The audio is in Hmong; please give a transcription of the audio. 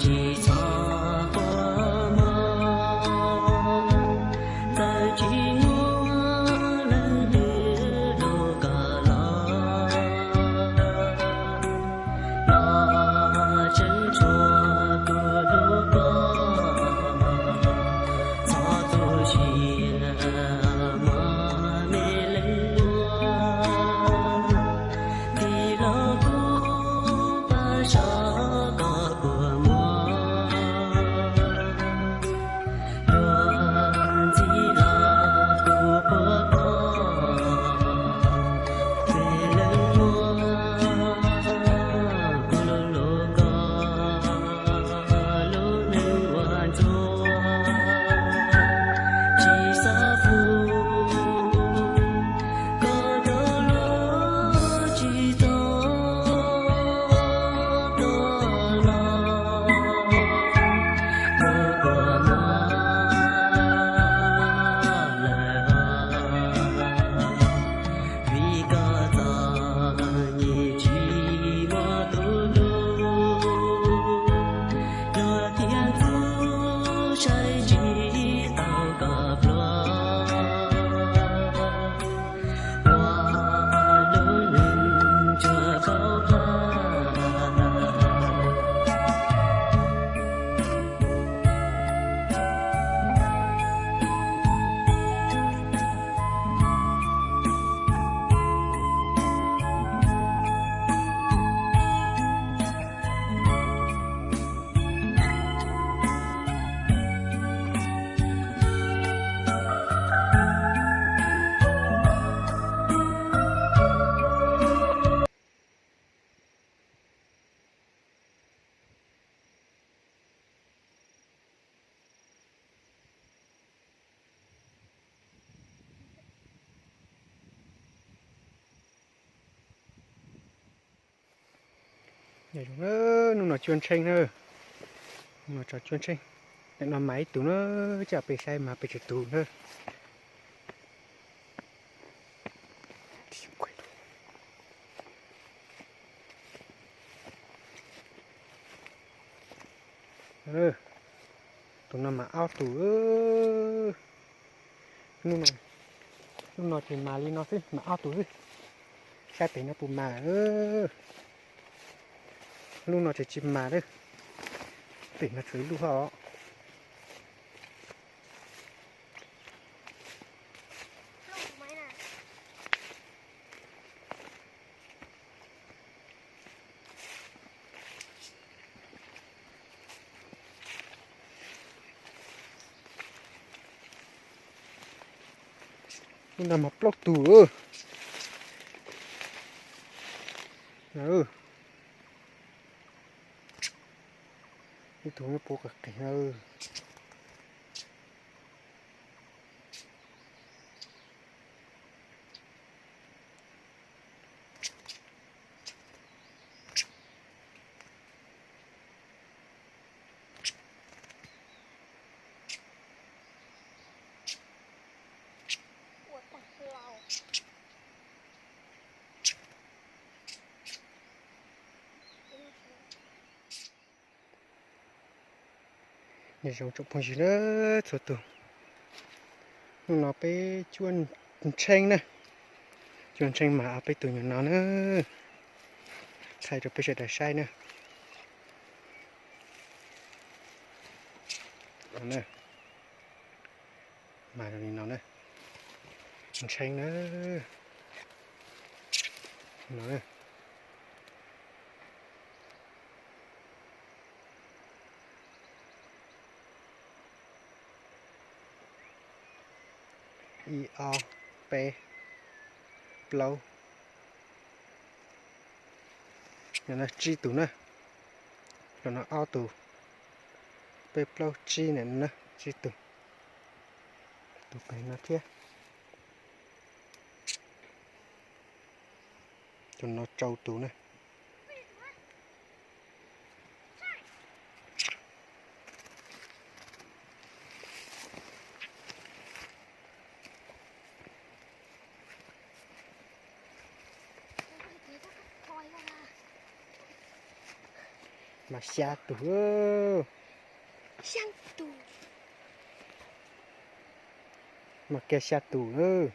Tsis txhob quaj mog, txawm tsis muaj leej twg hlub koj los, los tseem tshuav kuv hlub koj. Txhob tu siab mog me leej muam, tig los kuv pab soj koj kua muag. Luag ntxhi los kuv qhuas koj, me leej muam, kuv hlub hlub koj, lub neej ua ntsuag. Tsis xav pub koj rov los, tsis txhob rov los, koj kua muag lawm. Vim koj txom nyem tsis muaj tus hlub, luag thiaj txwv saib tsis taus koj pluag. Ua lub neej tsuag khaub plab. Nyob zoo na, hnub no cuab ntsheej na, hnub no tso cuab ntsheej. Nim no mas ib tug na, coj peb saib mas peb tsawg tus na. Tus no mas ob tug. Hnub no, hnub no ces mas li no xwb, mas ob tug xwb. Saib pem no puas mas. Hnub no ces tsis mas lawm, pem no tshuav ib lub hov. Hnub no mas plaub tug. Ib tug me puv qis qis na. Nyob zoo tsoom phooj ywg na, txhua tus. Hnub no peb cuab ntsheej na, cuab ntsheej mas ob peb tug nyuag no na, thaij rau peb sawv daws saib na. Mas li no na, ntsheej na, no na. Ib, ob, peb, plaub, tsib tug na. Cov no ob tug, peb plaub tsib na, tsib tug. Tus pem no thiab. Cov no rau tus na. Mas xya tus. Mas kiag xya tus lawm.